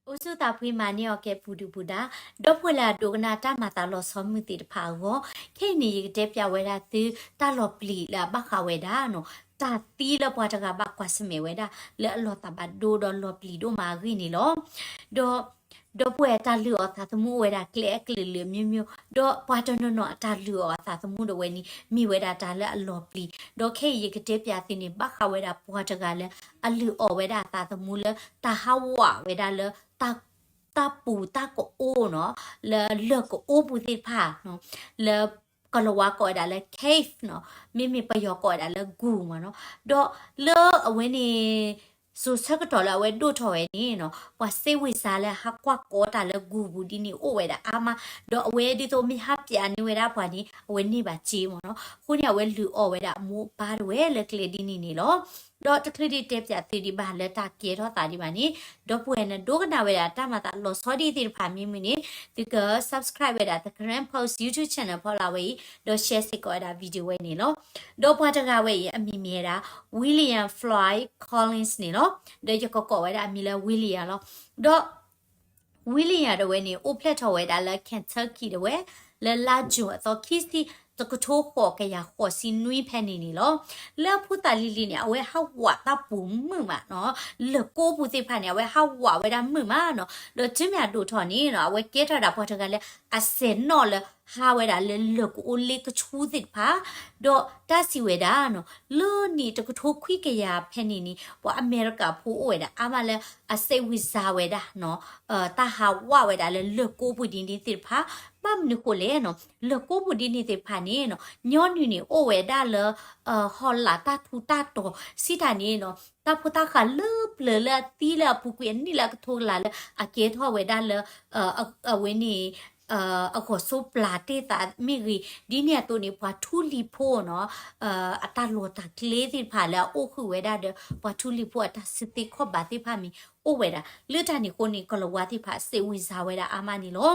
အိၣ်ဆူၣ်သးဖှံမၤန့ၢ်အီၤကဲပူၤဒုၣ်ပူၤဒါ, ဒီပုၢ်ဝဲၢ်လၢအဒိကနၣ်တၢ်မၤသးလီၤဆီမုၢ်သ့ၣ်တဖၣ်အဂီၢ်, ခဲအံၤန့ၣ် ယကတဲပၠးဝဲဒၣ်သုတၢ်လီၤပျံၤလၢအဘၣ်ဃးဝဲဒၣ်နီၤ, တၢ်သံလၢပှၤတဂၤဘၣ်ကွၢ်ဆၢၣ်မဲာ်ဝဲဒၣ် လၢအလီၤသးဘၣ်ဒိဒီးလီၤပျံၤဒိၣ်မးအဂ့ၢ်န့ၣ်လီၤ. ဒီး ဒီပုၢ်ဝဲၢ်တၢ်လုၢ်အီၣ်သးသမူအိၣ်ဝဲဒၣ်ကျဲအကလုာ်လုာ်အမျိုးမျိုး, ဒီးပှၤတနီၤနီၤအတၢ်လုၢ်အီၣ်အသးသမူဒၣ်ဝဲန့ၣ် မ့ၢ်ဝဲဒၣ်တၢ်လၢအလီၤပျံၤ, ဒီးခဲအံၤယကတဲပၠးသုန့ၣ် ဘၣ်ဃးဝဲဒၣ်ပှၤတဂၤလၢ အလုၢ်အီၣ်ဝဲဒၣ်အသးသမူလၢ တၢ်ဟးဝးဝဲဒၣ်လၢ တၢ်ပူၤတၢ်ကအိနီၤ, လၢလၢၢ်ကအိပူၤသ့ၣ်တဖၣ်နီၤ, လၢ ကိၤလၤဝါကိးဝဲဒၣ်လၢ cave နီၤ, မ့မ့ၢ်ပယီၤကိးဝဲဒၣ်လၢ ဂူၢ် မ့ၢ်နီၤ, ဒီးလၢအဝဲန့ၣ် စိၤဆၢကတီၢ်လၢအဝဲဒိၣ်ထီၣ်ဝဲန့ၣ်နီၤ, ပှၤစ့ဝံစါလၢဟးကွၢ်ကီတၢ်လၢဂူၢ်ပူၤဒ်န့ၣ်အိၣ်ဝဲဒၣ်အါမး, ဒီးအဝဲဒ်သိးမ့ၢ်ဟးပၠးန့ၢ်ဝဲဒၣ်ပှၤန့ၣ် အဝဲန့ၢ်ဘၣ်စ့မ့ၢ်နီၤ, အဃိန့ၣ် အဝဲလုၢ်အီၣ်ဝဲဒၣ်အမိၢ်အပၢ်တဝဲလၢကျဲဒ်န့ၣ်န့ၣ်လီၤ. ဒီးတချုးဒံးတဲပၠးသုဒံးဘၣ်လၢတၢ်ကဲထီၣ်သးဒံးဘၣ်န့ၣ်, ဒီပုၢ်ဝဲၢ်နဒိကနၣ်ဝဲဒၣ်တၢ်မၤသးလီၤဆီဒ်သ့ၣ်တဖၣ်မ့ၢ်မုာ်န့ၣ်, သုက subscribe ဝဲဒၣ် The Karen Post YouTube channel ဖီလာ်ဝဲအံၤ, ဒီး share စ့ၢ်ကီးဝဲဒၣ် video ဝဲန့ၣ်လီၤ. ဒီးပှၤတဂၤဝဲအံၤ အမံၤမ့ၢ်ဝဲဒၣ် William Floyd Collins န့ၣ်လီၤ. ဒီးယကကိးဝဲဒၣ်အမံၤလၢ William လီၤ. ဒီး William တဝဲန့ၣ် အိၣ်ဖျဲၣ်ထီၣ်ဝဲဒၣ်လၢ Kentucky တဝဲ, လၢလါ June အသီခံဆံ တကထိဃိးကယၤဃိးဆံနွံဖဲန့ၣ်န့ၣ်လီၤ. လၢအဖိသၣ်လံၤလံၤန့ၣ် အဝဲဟးဝးတၢ်ပူၤမုာ်မးနီၤ, လၢၢ်ကိပူၤသ့ၣ်တဖၣ်န့ၣ် အဝဲဟးဝးဝဲဒၣ်မုာ်မးနီၤ, ဒီးတုၤမ့ၢ်အဒိၣ်ထီၣ်န့ၣ်နီၤ, အဝဲကဲထီၣ်ဝဲဒၣ်ပှၤတဂၤလၢအစဲၤနီၣ်လၢဟးဝဲဒၣ်လၢလၢၢ်ကအိလ့ကဆူသ့ၣ်တဖၣ်, ဒီးတၢ်စံးဝဲဒၣ်နီၤ, လၢနံၣ်တကထိခွံကယၤဖဲန့ၣ်န့ၣ် ပှၤအမဲရကၤဖိအိၣ်ဝဲဒၣ်အါမးလၢအစ့ဝံစါဝဲဒၣ်နီၤ, တၢ်ဟးဝးဝဲဒၣ်လၢလၢၢ်ကိပူၤဒ်န့ၣ်သ့ၣ်တဖၣ်, ဘၣ်မနုၤဃိလဲၣ်နီၤ, လၢၢ်ကိပူၤဒ်န့ၣ်သ့ၣ်တဖၣ်န့ၣ်နီၤ, ညီနုၢ်န့ၣ်အိၣ်ဝဲဒၣ်လၢ ဟီၣ်လာ်တၢ်ထူးတၢ်တီၤ, စံးတၢ်န့ၣ်နီၤ, တၢ်ဖိတၢ်ဃးလၢပျၢၤလၢအသံလၢအပူၤကွံာ်အနံၣ်လၢအကထိကလာ်လၢအကဲထီၣ်ဝဲဒၣ်လၢ အဝဲန့ၣ် အဂီၤစိပျၢ်တ့ၢ်သးမ့ၢ်ဂ့ၤ, ဒ်န့ၣ်အသိးန့ၣ် ပှၤထူလံၤဖိနီၤ, အတၢ်လီၢ်တၢ်ကျဲသ့ၣ်တဖၣ်လၢအအိၣ်ဃုာ်ဝဲဒၣ်ဒီး ပှၤထူလံၤဖိအတၢ်စုသ့ခီၣ်ဘၣ်သ့ၣ်တဖၣ်မ့ၢ်အိၣ်ဝဲဒၣ်, လၢတၢ်န့ၣ်အဃိန့ၣ် ကိၤလၤဝါသ့ၣ်တဖၣ်စ့ဝံစါဝဲဒၣ်အါမးန့ၣ်လီၤ.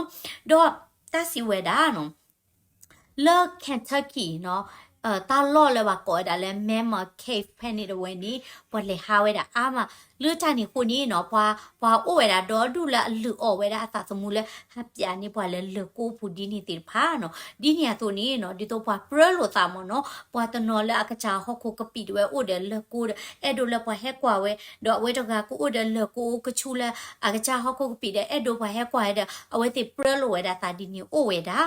ဒီးတၢ်စံးဝဲဒၣ်နီၤ, လၢ Kentucky နီၤ, တၢ်လီၢ်လၢပှၤကိးဝဲဒၣ်လၢ Mammoth Cave ဖဲန့ၣ်တဝဲန့ၣ် ပှၤလဲၤဟးဝဲဒၣ်အါမး, လၢတၢ်န့ၣ်အဃိန့ၣ်နီၤ, ပှၤ ပှၤအိၣ်ဝဲဒၣ်ဒီဒူၣ်လၢအလုၢ်အီၣ်ဝဲဒၣ်အသးသမူလၢဟးပၠးန့ၢ်ပှၤလၢလၢၢ်ကိပူၤဒ်န့ၣ်သ့ၣ်တဖၣ်နီၤ, ဒ်န့ၣ်အသိးန့ၣ်နီၤ, ဒ်သိးပှၤပြၢလိာ်သးမ့ၢ်နီၤ, ပှၤတနီၤလၢအကစၢ်ဟီၣ်ခိၣ်ကပံာ်တဝဲအိၣ်ဒီးလၢၢ်ကိဒီး အဲၣ်ဒိးလၢပှၤဟဲကွၢ်ဝဲ, ဒီးအဝဲတဂၤကအိၣ်ဒီးလၢၢ်ကိကဆူလၢအကစၢ်ဟီၣ်ခိၣ်ကပံာ်ဒီး အဲၣ်ဒိးပှၤဟဲကွၢ်ဝဲဒီး အဝဲသ့ၣ်ပြၢလိာ်ဝဲဒၣ်သးဒ်န့ၣ်အိၣ်ဝဲဒၣ်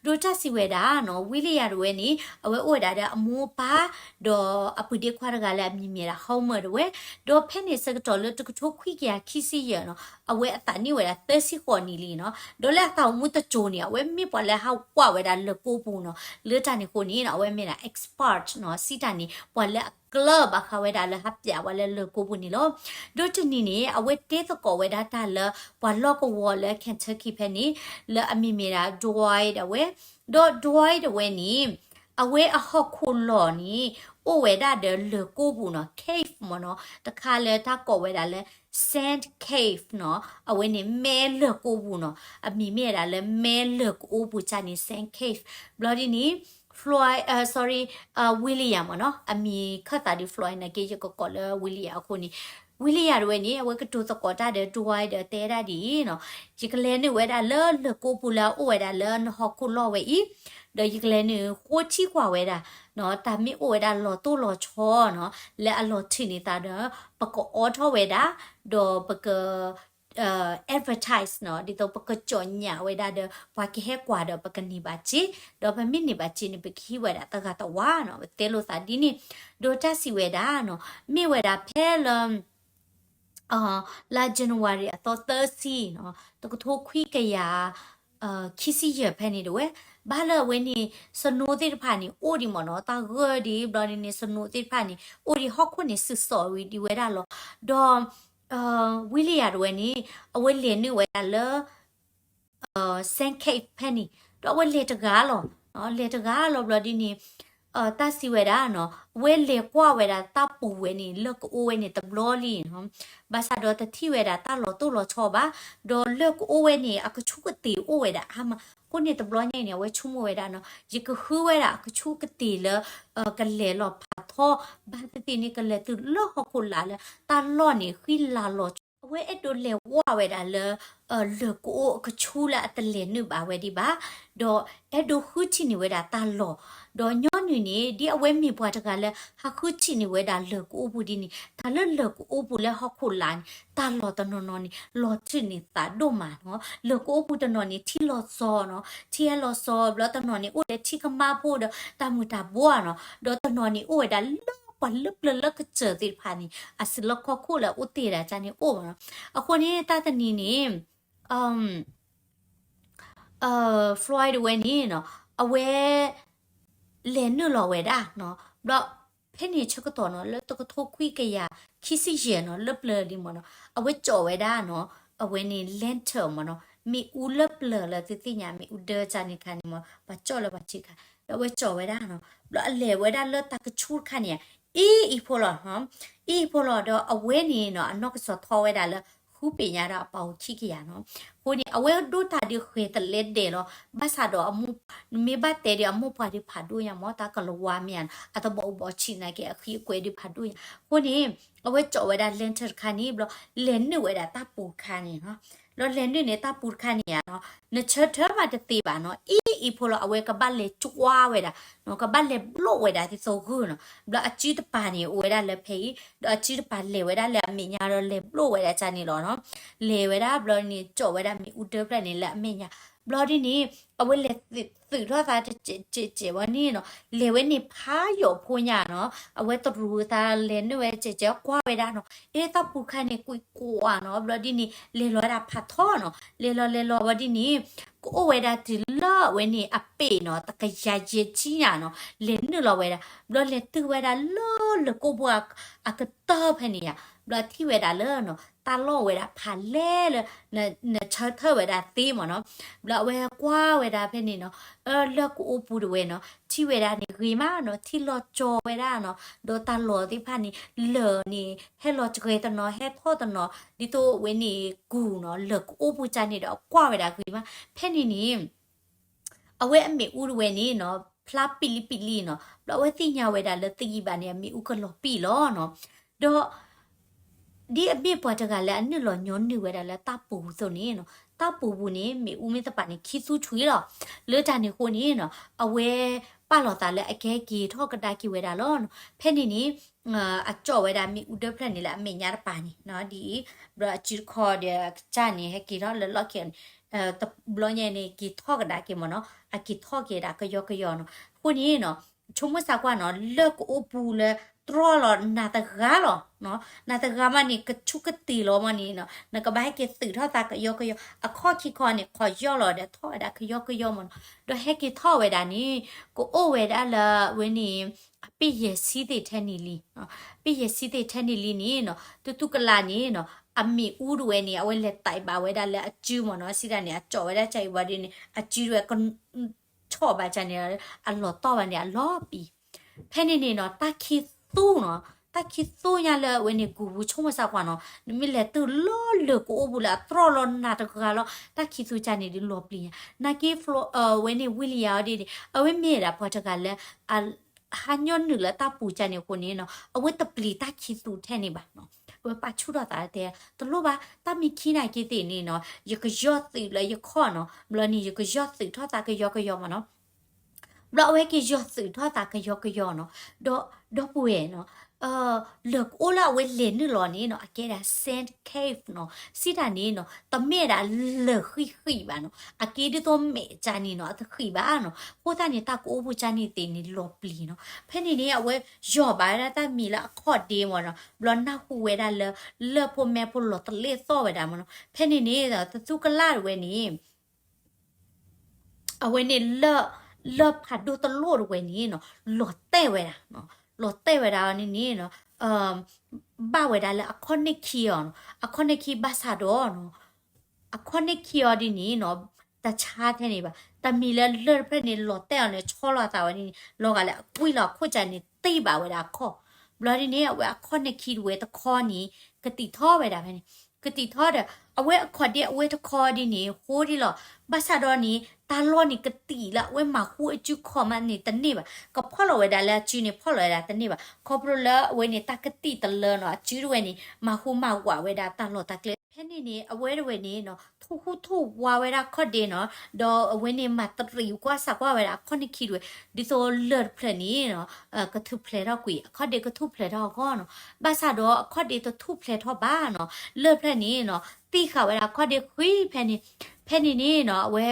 ဒီးတၢ်စံးဝဲဒၣ်နီၤ, William တဝဲန့ၣ် အဝဲအိၣ်ဝဲဒၣ်ဒီးအမိၢ်အပၢ်, ဒီးအပုၢ်ဒ့ခွါတဂၤလၢအမံၤမ့ၢ်ဒၣ် Homer တဝဲ, ဒီးဖဲန့ၣ်ဆၢကတီၢ်လၢတကထိခွံကယၤခံဆံယဲၢ်နီၤ, အဝဲအသးနံၣ်အိၣ်ဝဲဒၣ်သၢဆံဃိးနံၣ်လံနီၤ, ဒီးလၢအသးသမူတစိၤန့ၣ် အဝဲမ့ၢ်ပှၤလၢဟးဝးဝဲဒၣ်လၢၢ်ကိပူၤနီၤ, လၢတၢ်န့ၣ်အဃိန့ၣ်နီၤ, အဝဲမ့ၢ်ဒၣ် expert နီၤ, စံးတၢ်န့ၣ် ပှၤလၢအကျၢၤဘၣ်ဃးဝဲဒၣ်လၢဟးပၠးပှၤလၢလၢၢ်ကိပူၤန့ၣ်လီၤ. ဒီးတနံၤန့ၣ် အဝဲတဲသကိးဝဲဒၣ်တၢ်လၢ ပှၤလီၢ်ကဝီၤလၢ Kentucky ဖဲန့ၣ် လၢအမံၤမ့ၢ်ဒၣ် Dwight ဒၣ်ဝဲ, ဒီး Dwight ဒၣ်ဝဲန့ၣ် အဝဲအဟီၣ်ခိၣ်လီၢ်န့ၣ် အိၣ်ဝဲဒၣ်ဒီးလၢၢ်ကိပူၤနီၤ, cave မ့ၢ်နီၤ, တခါလၢတၢ်ကိးဝဲဒၣ်လၢ sand cave နီၤ, အဝဲန့ၣ်မဲလၢၢ်ကိပူၤနီၤ, အမံၤမ့ၢ်ဝဲဒၣ်လၢမဲလၢၢ်ကိပူၤန့ၣ် sand cave, ဘျီဒ်န့ၣ် Floyd, sorry, William မ့ၢ်နီၤ, အမံၤခၢၣ်သးဒ် Floyd နာ်က့ ယကကိးလၢ William အဃိန့ၣ်, William တဝဲန့ၣ် အဝဲကတိၤသကိးတၢ်ဒီး Dwight ဒီးတဲဒၣ်ဒ်အံၤနီၤ, ယကလဲၤနုာ်ဝဲဒၣ်လၢလၢၢ်ကိပူၤလၢအအိၣ်ဝဲဒၣ်လၢနဟီၣ်ခိၣ်လီၢ်ဝဲအံၤ, ဒီးယကလဲၤနုာ်ဃိထံကွၢ်ဝဲဒၣ် တၢ်မ့ၢ်အိၣ်ဝဲဒၣ်လီၤတိၢ်လီၤဆီနီၤ, လၢအလီၤထုးန့ၢ်သးဒီး ပကအိးထီၣ်ဝဲဒၣ်, ဒီးပက advertise နီၤ, ဒ်သိးပကကြေညာဝဲဒၣ်ဒီး ပှၤကဟဲကွၢ်ဒီးပကန့ၢ်ဘၣ်စ့, ဒီးပမ့ၢ်န့ၢ်ဘၣ်စ့န့ၣ် ပကဟံးဝဲဒၣ်တဂၤတဝၤနီၤ, ပတဲလိာ်သးဒ်န့ၣ်, ဒီးတၢ်စံးဝဲဒၣ်နီၤ, မ့ၢ်ဝဲဒၣ်ဖဲလၢ လါ January အသီသၢဆံနီၤ, တကထိခွံကယၤ ခံဆံယဲၢ်ဖဲန့ၣ်တဝဲ, ဘၣ်လၢအဝဲန့ၣ် snow သ့ၣ်တဖၣ်န့ၣ် အိၣ်ဒံးမ့ၢ်နီၤ, တၢ်ဂၢၢ်ဒံး ဘျီဒ်န့ၣ် snow သ့ၣ်တဖၣ်န့ၣ် အိၣ်ဒံးဟီၣ်ခိၣ်န့ၣ် စူၢ်စိးဝံၤဒံးဝဲဒၣ်လီၤ. ဒီး William တဝဲန့ၣ် အဝဲလဲၤနုာ်ဝဲဒၣ်လၢ sand cave ဖဲန့ၣ်, ဒီးအဝဲလဲၤတဂၤလီၤ, လဲၤတဂၤလီၤ ဘျီဒ်န့ၣ် တၢ်စံးဝဲဒၣ်နီၤ, အဝဲလဲၤကွၢ်ဝဲဒၣ်တၢ်ပူၤဝဲန့ၣ် လၢၢ်ကအိဝဲန့ၣ်တဘျီလံနီၤ, ဘၣ်ဆၣ်ဒီးတထံၣ်ဝဲဒၣ်တၢ်လီၤတိၢ်လီၤဆီဘၣ်, ဒီးလၢၢ်ကအိဝဲန့ၣ် အကဆူၣ်ကတ့ၤအိၣ်ဝဲဒၣ်အါမး, အဃိန့ၣ်တဘျီညါအံၤန့ၣ် အဝဲဆိကမိၣ်ဝဲဒၣ်နီၤ, ယကဃုဝဲဒၣ်အကဆူၣ်ကတ့ၤလၢ ကလဲၤလီၤဖးထီ ဘၣ်သ့ၣ်သ့ၣ်န့ၣ် ကလဲၤတုၤလၢဟီၣ်ခိၣ်လာ်လၢ တၢ်လီၢ်န့ၣ် ဃံလၤလီၤဆီ အဝဲအဲၣ်ဒိးလဲၤဝၢ်ဝဲဒၣ်လၢ လၢၢ်ကအိအကဆူလၢအတလဲၤနုာ်ဘၣ်ဝဲဒံးဘၣ်, ဒီးအဲၣ်ဒိးဃုထံၣ်န့ၢ်ဝဲဒၣ်တၢ်လီၢ်, ဒီးညီနုၢ်န့ၣ် ဒ်အဝဲမ့ၢ်ပှၤတဂၤလၢ ဟးဃုထံၣ်န့ၢ်ဝဲဒၣ်လၢၢ်ကအိပူၤဒ်န့ၣ် တၢ်လၢလၢၢ်ကအိပူၤလၢဟီၣ်ခိၣ်လာ်န့ၣ် တၢ်လီၢ်တနီၤနီၤန့ၣ် လီၤထုးန့ၢ်သးဒိၣ်မးနီၤ, လၢၢ်ကအိပူၤတနီၤန့ၣ် ထံလီၤစီၤနီၤ, ထံဟဲလီၤစီၤ ဘျီတနီၤန့ၣ် အိၣ်ဒီးထံကမါဖိဒီးတၢ်မုၢ်တၢ်ဘိနီၤ, ဒီးတနီၤန့ၣ် အိၣ်ဝဲဒၣ်လၢပှၤလၢပျၢၤလၢကစၢၢ်သ့ၣ်တဖၣ်န့ၣ် အစုလီၢ်ခီၣ်ခိၣ်လၢအအိၣ်တ့ၢ်ဒၣ်န့ၣ်အိၣ်နီၤ, အဃိန့ၣ် တၢ်တနံၤန့ၣ် Floyd တဝဲန့ၣ်နီၤ အဝဲ လဲၤနုာ်လီၤဝဲဒၣ်နီၤ, ဘျီ ဖဲန့ၣ်ဆၢကတီၢ်နီၤ လၢတကထိခွံကယၤခံဆံယဲၢ်နီၤ လၢပျၢၤလံမ့ၢ်နီၤ အဝဲကၠီၣ်ဝဲဒၣ်နီၤ, အဝဲန့ၣ် lantern မ့ၢ်နီၤ, မ့ၣ်အူလၢပျၢၤလၢသုသ့ၣ်ညါ မ့ၣ်အူဒၢကန့ၣ်ခါန့ၣ်မ့ၢ် ပှၤကၠီၣ်လၢပှၤထံခါ, ဒီးအဝဲကၠီၣ်ဝဲဒၣ်နီၤ, ဘျီအလဲၤဝဲဒၣ်လၢတၢ်ကဆူတခါန့ၣ် အံၤအံၤဖိလီၤ, အံၤအံၤဖိလီၤ ဒီးအဝဲန့ၣ်နီၤ အနီၢ်ကစၢ်ထီဝဲဒၣ်လၢ ဃုပ့ၤညါဒီးအပှၤအိၣ်ခံကယၤနီၤ, အဃိန့ၣ် အဝဲဒိတၢ်ဒုးဃဲၤတလဲဒဲးလီၤ, ဘၣ်ဆၣ်ဒီး မ့ၢ်ဘၣ်တဲဒီးအမိၢ်ပှၢ်ဒုးဖးဒိၣ်ညါမ့ၢ် တၢ်ကလၤဝါမ့ၢ်ဧါနီၤ အတဘီအူဘီဆံးနာ်က့ အဃံအကွဲဒုးဖးဒိၣ်ညါ, အဃိန့ၣ် အဝဲကၠီၣ်ဝဲဒၣ် lantern တခါန့ၣ် ဘျီ လဲၤနုာ်ဝဲဒၣ်တၢ်ပူၤတခါန့ၣ်နီၤ, ဘျီလဲၤနုာ်န့ၣ်တၢ်ပူၤတခါန့ၣ်ဧါနီၤ နဆၢထၢၣ်မးတသ့ဘၣ်နီၤ, အံၤအံၤဖိလီၤ အဝဲကဘၣ်လဲၤကွၢ်ဝဲဒၣ် ကဘၣ်လဲၤဘျိၣ်ဝဲဒၣ်ဒ်သိးဂုၢ်နီၤ, ဘျီအစုတပၤန့ၣ် အိၣ်ဝဲဒၣ်လၢဖဲအံၤ ဒီးအစုတပၤလဲၤဝဲဒၣ်လၢအမဲာ်ညါဒီး လဲၤဘျိၣ်ဝဲဒၣ်ကန့ၣ်လီၤနီၤ, လဲၤဝဲဒၣ်ဘျီန့ၣ် ကၠီၣ်ဝဲဒၣ်မ့ၣ်အူဒၢဖျၢၣ်န့ၣ်လၢအမဲာ်ညါ, ဘျီဒ်န့ၣ် အဝဲလဲၤသုးထီၣ်သးတစဲးစဲးစဲးဝဲန့ၣ်နီၤ, လဲၤဝဲန့ၣ်ဖးယိာ်ဖိညါနီၤ, အဝဲတရူးသးလဲၤနုာ်ဝဲစဲးစဲးကွၢ်ဝဲဒၣ်နီၤ, အ့ တၢ်ပူၤတခါန့ၣ် ကွံာ်ကွၢ်နီၤ, ဘျီဒ်န့ၣ် လဲၤလီၤဝဲဒၣ်ဖးထီနီၤ, လဲၤလီၤလဲၤလီၤဝဲဒ်န့ၣ် ကအိၣ်ဝဲဒၣ်တုၤလၢအဝဲန့ၣ် အပ့ၤနီၤ တကယၤယဲၢ်ဆံညါနီၤ, လဲၤနုာ်လီၤဝဲဒၣ်, ဘျီလဲၤတုၤဝဲဒၣ်လၢလၢၢ်ကအိပူၤအကတၢၢ်ဖဲန့ၣ်ယါ, ဘျီထံၣ်ဝဲဒၣ်လၢနီၤ တၢ်လီၢ်ဝဲဒၣ်ဖးလဲၢ်လၢ နဆၢထၢၣ်ဝဲဒၣ်သ့မ့ၢ်နီၤ, ဘျီအဝဲကွၢ်ဝဲဒၣ်ဖဲန့ၣ်နီၤ, လၢၢ်ကအိပူၤတဝဲနီၤ ထံၣ်ဝဲဒၣ်န့ၣ်ဂ့ၤမးနီၤ, ထံလီၤကၠီဝဲဒၣ်နီၤ, ဒီးတၢ်လီၢ်သ့ၣ်တဖၣ်န့ၣ် လၢၢ်န့ၣ် ဟဲလီၤတဂဲၤတနီၤ ဟဲထီၣ်တနီၤ ဒ်သိးအဝဲန့ၣ်ကူၢ်နီၤ, လၢၢ်ကအိပူၤကန့ၣ်ဒီးအကွၢ်ဝဲဒၣ်ဂ့ၤမး, ဖဲန့ၣ်န့ၣ် အဝဲအမ့ၣ်အူတဝဲန့ၣ်နီၤ ဖျါပံာ်လံပံာ်လံနီၤ, ဘျီအဝဲသ့ၣ်ညါဝဲဒၣ်လၢတယံာ်ဘၣ်န့ၣ် အမ့ၣ်အူကလီၤပံာ်လီၤနီၤ, ဒီး ဒ်အမ့ၢ်ပှၤတဂၤလၢအနုာ်လီၤညီနုာ်ဝဲဒၣ်လၢတၢ်ပူၤအသိးန့ၣ်နီၤ, တၢ်ပူၤပူၤန့ၣ် မ့ၣ်အူမ့ၢ်တပာ်န့ၣ် ခံသူထွံလီၤ. လၢတၢ်န့ၣ်အဃိန့ၣ်နီၤ အဝဲပာ်လီၤသးလၢအကဟဲက့ၤထီၣ်ကဒါက့ၤဝဲဒၣ်လီၤနီၤ. ဖဲန့ၣ်န့ၣ် အကၠီၣ်ဝဲဒၣ်မ့ၣ်အူဒၢဖျၢၣ်န့ၣ်လၢအမဲာ်ညါတပၤန့ၣ်နီၤ, ဒ်အံၤ ဘျီအစုတခီဒီးအကစၢ်န့ၣ် ဟဲက့ၤထီၣ်လၢလီၢ်ခံန့ၣ် တဘျီညါန့ၣ် က့ၤထီၣ်ကဒါက့ၤမ့ၢ်နီၤ, အက့ၤထီၣ်က့ၤဒၣ်ကယီကယီနီၤ. အဃိန့ၣ်နီၤ ဆိကမိၣ်သးကွၢ်နီၤ လၢၢ်ကအိပူၤလၢတြီၢ်လီၤနၤတဂၤလီၤ. နၤတဂၤမးန့ၣ် ကဆူၣ်ကတ့ၢ်လီၤမးန့ၣ်နီၤ, နကဘၣ်ဟဲက့ၤသုးထီၣ်သးကယီကယီ, အခီၣ်ခံခီန့ၣ် ခီၣ်ယီၢ်လီၤဒီးထီၣ်ဝဲဒၣ်ကယီကယီမ့ၢ်နီၤ. ဒီးဟဲက့ၤထီၣ်ဝဲဒၣ်န့ၣ် ကအိၣ်ဝဲဒၣ်လၢအဝဲန့ၣ် အပ့ၢ်ယဲၢ်ဆံသ့ၣ်ထဲန့ၣ်လံ, ပ့ၢ်ယဲၢ်ဆံသ့ၣ်ထဲန့ၣ်လံန့ၣ်နီၤ တသူကလးန့ၣ်နီၤ အမ့ၣ်အူတဝဲန့ၣ် အဝဲလဲၤသးဘၣ်ဝဲဒၣ်လၢအစုမ့ၢ်နီၤ, စံးဒၣ်န့ၣ် အကၠီၣ်ဝဲဒၣ်ကအံၤဘၣ်ဒ်န့ၣ် အစုတဝဲက ဆီၣ်ဘၣ်ကန့ၣ် အလီၤတီၢ်ဘၣ်န့ၣ် အလီၤပံာ်. ဖဲန့ၣ်န့ၣ်နီၤ တၢ်ခံသူနီၤ, တၢ်ခံသူညါလၢအဝဲန့ၣ် ကူၤပူၤဆိကမိၣ်သးကွၢ်နီၤ, နမ့ၢ်လဲၤတုၤလီၤလၢၢ်ကအိပူၤလၢအတြီၢ်လီၤနၤတဂၤလီၤ, တၢ်ခံသူကန့ၣ်ဒ်လီၤပျံၤညါ. နာ်က့ Flo- အဝဲန့ၣ် William အီၤဒ်န့ၣ် အဝဲမ့ၢ်ဒၣ်ပှၤတဂၤလၢ အ ဟးညီနုၢ်လၢတၢ်ပူၤကန့ၣ်အဃိန့ၣ်နီၤ အဝဲတပျံၤတၢ်ခံသူထဲန့ၣ်ဘၣ်နီၤ. အဝဲပာ်ဆူၣ်ထီၣ်သးတဲ တလိၣ်ဘၣ် တၢ်မ့ၢ်ခံနာ်က့သ့ၣ်န့ၣ်နီၤ ယကယီၢ်သုးလၢယခီၣ်နီၤ, ဘျီန့ၣ် ယကယီၢ်သုးထီၣ်သးကယီကယီမ့ၢ်နီၤ. ဘျီအဝဲက့ၤယီၢ်သုးထီၣ်သးကယီကယီနီၤ, ဒီး ဒီပုၢ်ဝဲၢ်နီၤ လၢၢ်ကအိလၢအဝဲလဲၤနုာ်လီၤန့ၣ်နီၤ အကဲဒၣ် sand cave နီၤ, စံးတၢ်န့ၣ်နီၤ တမ့ၢ်ဒၣ်လၢၢ်ဃံးဃံးဘၣ်နီၤ, အကဲဒ်သိးမဲာ်ကန့ၣ်နီၤ အတဃံးဘၣ်နီၤ, အဃိသတးန့ၣ် တၢ်ကအိပူၤကန့ၣ်သ့ၣ်န့ၣ် လီၤပျံၤနီၤ. ဖဲန့ၣ်န့ၣ် အဝဲယီၢ်ဘၣ်ဝဲဒၣ်တၢ်မံၤလၢအခီၣ်ဒ့မ့ၢ်နီၤ, ဘျီနၢ်ဟူဝဲဒၣ်လၢ လၢၢ်ဖိမဲာ်ဖိလီၤတလ့ၣ်သီၣ်ဝဲဒၣ်မ့ၢ်နီၤ. ဖဲန့ၣ်န့ၣ် တသူကလးတဝဲန့ၣ် အဝဲန့ၣ်လၢ လၢၢ်ဖးဒိၣ်တလိၣ်တဝဲန့ၣ်နီၤ လီၤတဲာ်ဝဲဒၣ်, လီၤတဲာ်ဝဲဒၣ်အီၤန့ၣ်န့ၣ်နီၤ ဘၣ်ဝဲဒၣ်လၢအခီၣ်န့ၢ်ခံအီၤနီၤ, အခီၣ်န့ၢ်ခံဘၣ်ဆၣ်ဒီးနီၤ အခီၣ်န့ၢ်ခံအီၤဒ်န့ၣ်နီၤ တဆါထဲန့ၣ်ဘၣ်, တမံၤလၢလၢၢ်တဖျၢၣ်န့ၣ် လီၤတဲာ်အီၤန့ၣ် ဆီလီၤသးဝဲန့ၣ် လီၤဂာ်လၢအကွံလီၤအခိၣ်ကန့ၣ် တံၢ်ဘၣ်ဝဲဒၣ်အခီၣ်, ဘျီဒ်န့ၣ် အဝဲအခီၣ်န့ၢ်ခံတဝဲတခီန့ၣ် ကတံာ်ထီၣ်ဝဲဒၣ်ဖဲန့ၣ်, ကတံာ်ထီၣ်ဒီး အဝဲအခီၣ်ဒ့အဝဲတခီဒ်န့ၣ် ဃိဒ်လီၤ, ဘၣ်ဆၣ်ဒီးန့ၣ် တၢ်လီၢ်န့ၣ်ကတံာ်လၢအဝဲမၤဟူအစုခီၣ်မးန့ၣ်တန့ၢ်ဘၣ်. ကဖီၣ်လီၤဝဲဒၣ်လၢအစုန့ၣ် ဖီၣ်လီၤဝဲဒၣ်တန့ၢ်ဘၣ်. ခီဖျိလၢအဝဲန့ၣ် တၢ်ကတံာ်တလၢနီၤ, အစုတဝဲန့ၣ် မၤဟူမၤဝးဝဲဒၣ်တၢ်လီၢ်တၢ်ကျဲ. ဖဲန့ၣ်န့ၣ် အဝဲတဝဲန့ၣ်နီၤ ထိၣ်ဟူးထိၣ်ဝါဝဲဒၣ်ခီၣ်ဒ့နီၤ, ဒီးအဝဲန့ၣ် မၤတရံးကွၢ်စးကွၢ်ဝဲဒၣ်အခီၣ်နခံတဝဲ, ဒ်သိးလၢၢ်တဖျၢၣ်န့ၣ်နီၤ ကထူၣ်ဖျဲးထီၣ်ကွံာ်, အခီၣ်ဒ့ကထူၣ်ဖျဲးထီၣ်အဂီၢ်နီၤ. ဘၣ်ဆၣ်ဒီးအခီၣ်ဒ့တထူၣ်ဖျဲးထီၣ်ဘၣ်နီၤ, လၢၢ်ဖျၢၣ်န့ၣ်နီၤ သံဃာ်ဝဲဒၣ်အခီၣ်ဒ့ဃံဖဲန့ၣ်. ဖဲန့ၣ်န့ၣ်နီၤ အဝဲ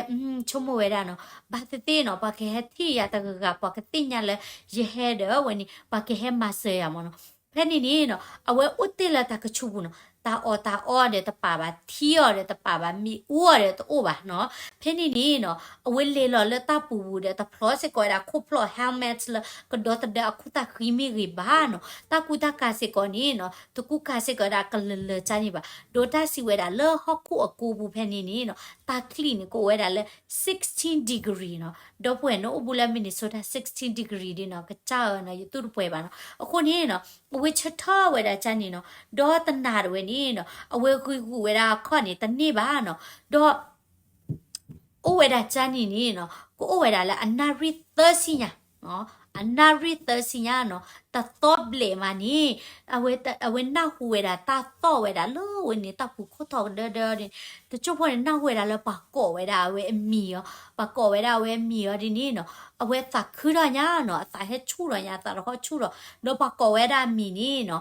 ဆိကမိၣ်ဝဲဒၣ်နီၤ, ဘၣ်သ့ၣ်သ့ၣ်နီၤ ပှၤကဟဲထံၣ်ယၤတဂၤဂၤ, ပှၤကသ့ၣ်ညါလၢယဟဲဒီးအဝဲန့ၣ် ပှၤကဟဲမၤစၢၤယၤမးနီၤ. ဖဲန့ၣ်န့ၣ်နီၤ အဝဲအိၣ်တ့ၢ်လၢတၢ်ကဆူးပူၤနီၤ, တၢ်အီၣ်တၢ်အီဒီးတပာ်ဘၣ်, ထံအီၤဒီးတပာ်ဘၣ်, မ့ၣ်အူအီၤဒီးတအိၣ်ဘၣ်နီၤ. ဖဲန့ၣ်န့ၣ်နီၤ အဝဲလဲၤလီၤလၢတၢ်ပူၤပူၤဒီး တဖျီစ့ၢ်ကီးဝဲဒၣ်ခိၣ်ဖျီၣ် helmet လၢကဒီသဒၢအခိၣ်သၣ်ဃံမ့ၢ်ဂ့ၤဘၣ်နီၤ, တၢ်ကူတၢ်ကၤစ့ၢ်ကီးန့ၣ်နီၤ တကူကၤစ့ၢ်ကီးဝဲဒၣ်ကလၢာ်လၢာ်ကၢ်န့ၣ်ဘၣ်. ဒီးတၢ်စံးဝဲဒၣ်လၢဟီၣ်ခိၣ်အကိပူၤဖဲန့ၣ်န့ၣ်နီၤ တၢ်ချံၣ်န့ၣ်ကအိၣ်ဝဲဒၣ်လၢ sixteen degree နီၤ. ဒီပုၢ်ဝဲၢ် နအိၣ်ဘူးလၢ Minnesota sixteen degree ဒ်နီၤ ကစၢ်ဧၢနီၤ ယတူၢ်တပှဲၤဘၣ်နီၤ. အဃိန့ၣ်နီၤ အဝဲဆၢထၢၣ်ဝဲဒၣ်ကၢ်န့ၣ်နီၤ, ဒီတနၤတဝဲန့ၣ်နီၤ အဝဲဂံၢ်ဂူာ်ဝဲဒၣ်အခီၣ်န့ၣ်တန့ၢ်ဘၣ်နီၤ. ဒီး အိၣ်ဝဲဒၣ်ကၢ်န့ၣ်န့ၣ်နီၤ ကအိၣ်ဝဲဒၣ်လၢအနၣ်ရံၣ်သၢဆံညါ, အနၣ်ရံၣ်သၢဆံညါနီၤ တသီဘျဲၣ်မးန့ၣ် အဝဲနၢ်ဟူဝဲဒၣ်တၢ်သီၣ်ဝဲဒၣ်လၢအဝဲန့ၣ် တၢ်ပူၤခိၣ်ထီၣ်ကဒၢဒၢန့ၣ်, တစိၢ်ဖိန့ၣ် နၢ်ဟူဝဲဒၣ်လၢပှၤကိးဝဲဒၣ်အဝဲအမံၤအီၤ, ပှၤကိးဝဲဒၣ်အဝဲအမံၤအီၤဒ်န့ၣ်နီၤ အဝဲသးခုထီၣ်ညါနီၤ, အသးဟဲဆူၣ်ထီၣ်ညါ, အသးတဟီဆူၣ်ထီၣ်, ဒီးပှၤကိးဝဲဒၣ်အမံၤန့ၣ်နီၤ